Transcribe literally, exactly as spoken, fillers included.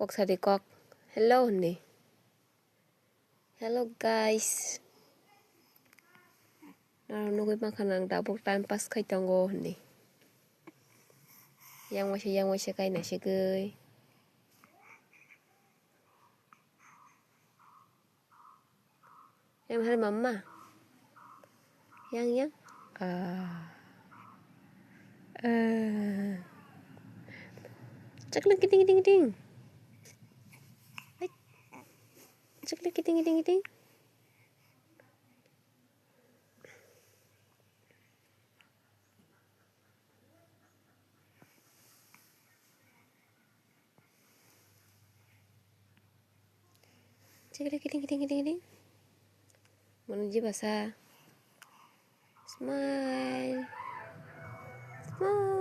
Kok sadi kok. Hello hwnwi. Hello guys. Norok nugwi mankha nang tabuk time pass khai tongo hwnwi. Yang waisa yang waisa kaina sigwi. Yang hari mama. Yang yang. Ah. Ah. Ceklik kiting kiting kiting. Hai. Ceklik kiting kiting kiting. Ceklik kiting kiting kiting kiting. Mono jibasa. Smile. Smile.